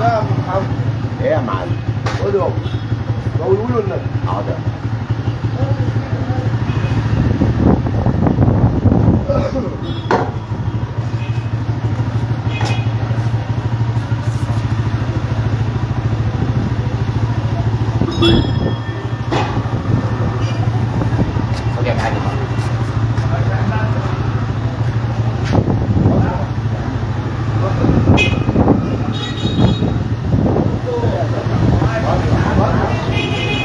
لا يا عم محمد. ايه يا معلم؟ قول يابا. قولوا له النبي. حاضر. خد يا معلم.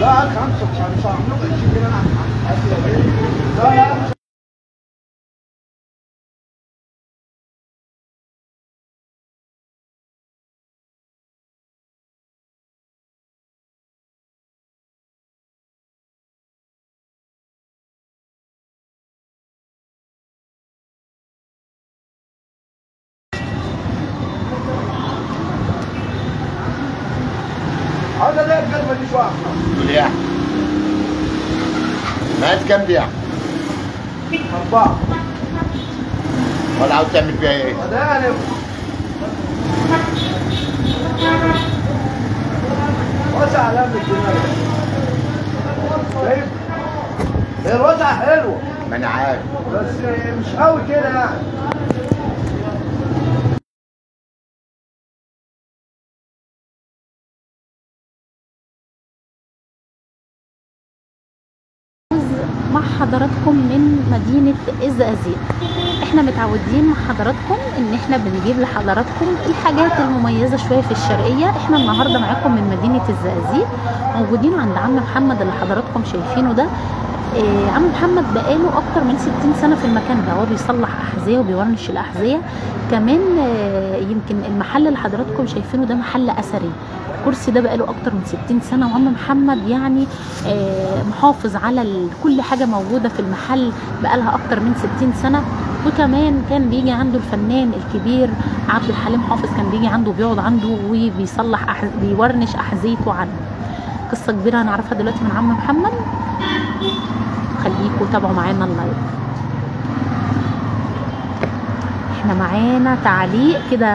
لا 5 مش هعملوك 20 جنيه انا. لا لا عاوز الاقي الجزمة دي شوية. تقول ايه يا احمد؟ مقاس كام دي يا احمد؟ 4. ولا عاوز تعمل فيها ايه؟ ده يعني واسع على الدماغ. شايف؟ هي الوسعه حلوة. ما انا عارف. بس مش قوي كده يعني. مع حضراتكم من مدينة الزقازيق. احنا متعودين مع حضراتكم ان احنا بنجيب لحضراتكم الحاجات المميزة شوية في الشرقية. احنا النهاردة معاكم من مدينة الزقازيق، موجودين عند عم محمد اللي حضراتكم شايفينه ده. اه عم محمد بقاله اكتر من 60 سنة في المكان ده، هو بيصلح احذية وبيورنش الاحذية كمان. اه يمكن المحل اللي حضراتكم شايفينه ده محل اثري، الكرسي ده بقاله اكتر من 60 سنة، وعم محمد يعني محافظ على كل حاجة موجودة في المحل بقالها اكتر من 60 سنة. وكمان كان بيجي عنده الفنان الكبير عبد الحليم حافظ، كان بيجي عنده وبيقعد عنده وبيصلح بيورنش احذيته عنه. قصة كبيرة هنعرفها دلوقتي من عم محمد، خليكوا تابعوا معانا ال live. احنا معانا تعليق كده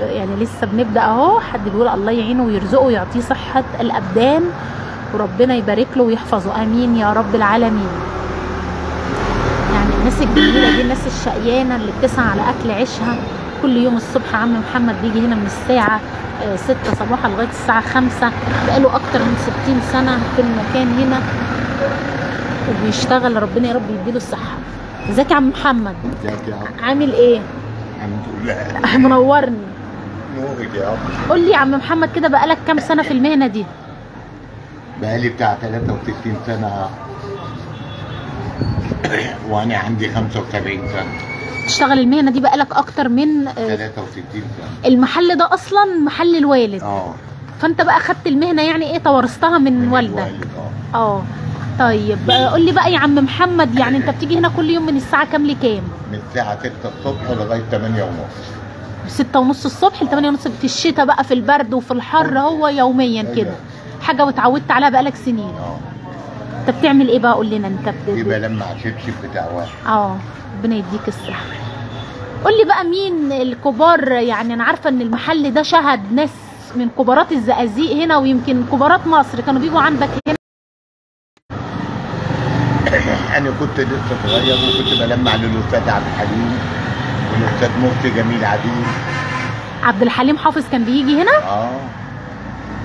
يعني لسه بنبدأ اهو، حد بيقول الله يعينه ويرزقه ويعطيه صحة الأبدان وربنا يبارك له ويحفظه، امين يا رب العالمين. يعني الناس الجميلة دي، الناس الشقيانة اللي بتسعى على أكل عيشها كل يوم الصبح. عم محمد بيجي هنا من الساعة 6 صباحا لغاية الساعة 5، بقاله أكتر من 60 سنة في المكان هنا وبيشتغل، ربنا يا رب يديله الصحة. ازيك يا عم محمد؟ ازيك يا عم؟ عامل ايه؟ الحمد لله. منورني. نورك يا عم. قول لي يا عم محمد كده، بقالك كام سنة في المهنة دي؟ بقالي بتاع 63 سنة وانا عندي 75 سنة. تشتغل المهنة دي بقالك اكتر من 63 سنة. المحل ده اصلا محل الوالد. فانت بقى خدت المهنة يعني ايه، تورثتها من والدك؟ اه. طيب قول لي بقى يا عم محمد، يعني انت بتيجي هنا كل يوم من الساعة كام لكام؟ من الساعة 6 الصبح لغاية 8:30. 6:30 الصبح ل 8:30 في الشتاء بقى، في البرد وفي الحر، هو يوميا كده. حاجة واتعودت عليها بقالك سنين. انت بتعمل ايه بقى؟ قول لنا انت بتبقى لما شبشب بتاع واحد. ربنا يديك الصحة. قول لي بقى مين الكبار؟ يعني انا عارفة ان المحل ده شهد ناس من كبارات الزقازيق هنا، ويمكن كبارات مصر كانوا بيجوا عندك هنا. أنا كنت لسه صغير وكنت بلمع للأستاذ عبد الحليم والأستاذ مرسي جميل عديل. عبد الحليم حافظ كان بيجي هنا؟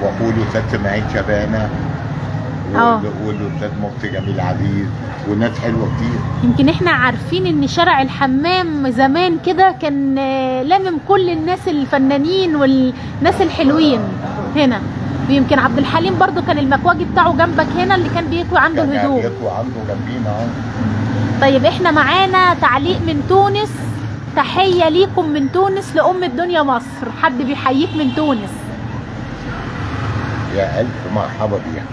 وأخوه الأستاذ سماعيل شبانة والأستاذ مرسي جميل عزيز وناس حلوة كتير. يمكن احنا عارفين إن شارع الحمام زمان كده كان لامم كل الناس الفنانين والناس الحلوين هنا. ويمكن عبد الحليم برضو كان المكواجي بتاعه جنبك هنا، اللي كان بيكوي عنده الهدوم. كان بيكوي عنده جنبينا. طيب احنا معانا تعليق من تونس، تحية ليكم من تونس لأم الدنيا مصر، حد بيحييك من تونس. يا ألف مرحبا بيها.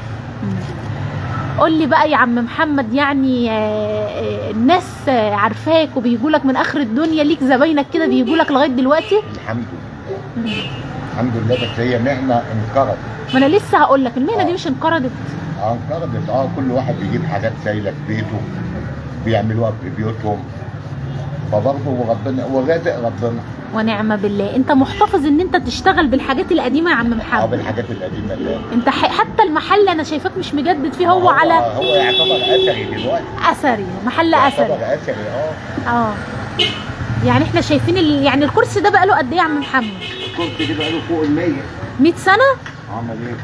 قول لي بقى يا عم محمد، يعني الناس عارفاك وبيجولك من آخر الدنيا، ليك زباينك كده بيجولك لغاية دلوقتي؟ الحمد لله. الحمد لله، بس هي مهنة انقرضت. ما انا لسه هقول لك المهنة دي مش انقرضت. انقرضت. كل واحد بيجيب حاجات سايله في بيته بيعملوها في بيوتهم، فبرضه ربنا ورازق ربنا. ونعم بالله. انت محتفظ ان انت تشتغل بالحاجات القديمة يا عم محمد؟ بالحاجات القديمة اللي انت حتى المحل انا شايفاك مش مجدد فيه، هو على هو يعتبر اثري دلوقتي. اثري، محل اثري. يعتبر اثري. يعني احنا شايفين يعني الكرسي ده بقاله قد ايه يا عم محمد؟ الكرسي ده بقاله فوق ال 100 100 سنة؟ عمل ايه؟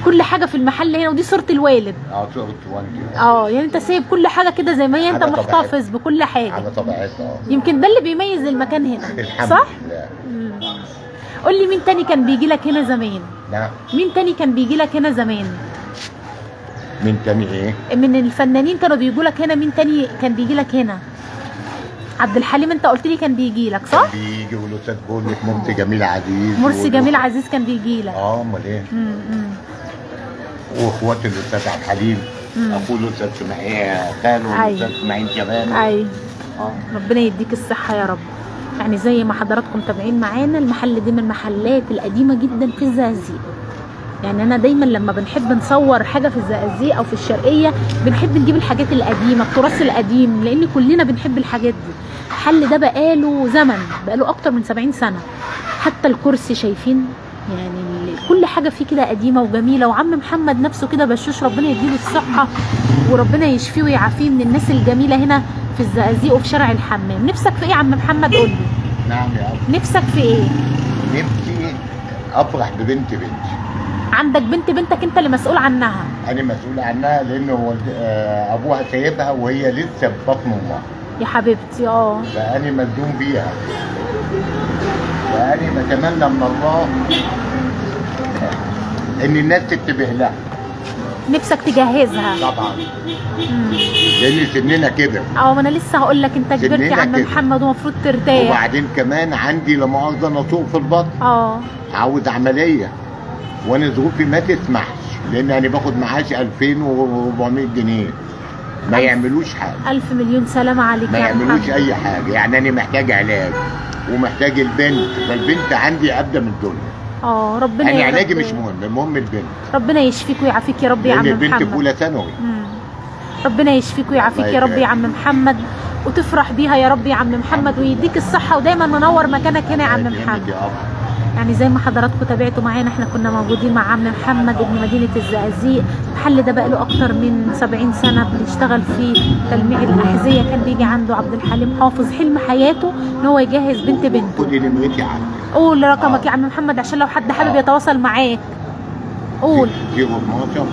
كل حاجة في المحل هنا، ودي صوره الوالد. صوره والدي. يعني انت سايب كل حاجة كده زي ما هي، انت محتفظ بكل حاجة على طبيعتها. يمكن ده اللي بيميز المكان هنا، الحمد صح؟ لله. قول لي مين تاني كان بيجي لك هنا زمان؟ نعم. مين تاني كان بيجي لك هنا زمان؟ مين تاني ايه؟ من الفنانين كانوا بيجوا لك هنا، مين تاني كان بيجي لك هنا؟ عبد الحليم انت قلت لي كان بيجي لك، صح؟ كان بيجي، والاستاذ بقول لك مرسي جميل عزيز. مرسي جميل عزيز كان بيجي لك. امال ايه؟ واخوات الاستاذ عبد الحليم، اخوه الاستاذ اسماعيل خاله الاستاذ اسماعيل شبان. ايوه. ربنا يديك الصحة يا رب. يعني زي ما حضراتكم تابعين معانا، المحل ده من المحلات القديمة جدا في الزقازيق. يعني انا دايما لما بنحب نصور حاجة في الزقازيق او في الشرقية بنحب نجيب الحاجات القديمة، التراث القديم، لان كلنا بنحب الحاجات دي. المحل ده بقاله زمن، بقاله اكتر من 70 سنة. حتى الكرسي شايفين يعني كل حاجة فيه كده قديمة وجميلة. وعم محمد نفسه كده بشوش، ربنا يديله الصحة وربنا يشفيه ويعافيه، من الناس الجميلة هنا في الزقازيق وفي شارع الحمام. نفسك في ايه يا عم محمد؟ قول لي. نعم يا أبو. نفسك في ايه؟ نفسي افرح ببنت بنتي. عندك بنت بنتك انت اللي مسؤول عنها؟ انا مسؤول عنها، لان ابوها سايبها وهي لسه في بطن امها. يا حبيبتي. فانا ملزوم بيها، فانا بتمنى من الله ان الناس تنتبه لها. نفسك تجهزها طبعا. لان سننا كبر. ما انا لسه هقول لك انت كبرت يا عم محمد ومفروض ترتاح. وبعدين كمان عندي لا مؤاخذة ناسور في البطن. عاوز عملية، وانا ظروفي ما تسمحش، لان انا باخد معاش 2400 جنيه. ما يعملوش حاجة. 1000 مليون سلامه عليك. ما يعملوش اي حاجة. يعني انا محتاج علاج ومحتاج البنت، فالبنت عندي ابدا من الدنيا. ربنا يعني علاجي مش مهم، المهم البنت. ربنا يشفيك ويعافيك يا رب يا عم محمد. البنت في اولى ثانوي. ربنا يشفيك ويعافيك يا رب يا عم محمد، وتفرح بيها يا رب يا عم محمد، ويديك الصحة، ودايما منور مكانك هنا يا عم محمد. يعني زي ما حضراتكم تابعتوا معانا، احنا كنا موجودين مع عم محمد ابن مدينة الزقازيق. المحل ده بقى له اكتر من 70 سنة بيشتغل في تلميع الأحذية. كان بيجي عنده عبد الحليم حافظ، حلم حياته ان هو يجهز بنت بنته. خدي نمرتي عندك. قول رقمك يا عم محمد عشان لو حد حابب يتواصل معاك. قول. 012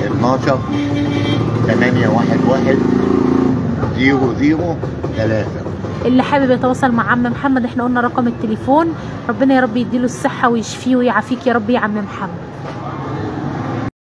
12 8 1 1 0 0 3. اللي حابب يتواصل مع عم محمد احنا قلنا رقم التليفون. ربنا يا رب يديله الصحة ويشفيه ويعافيك يا رب يا عم محمد.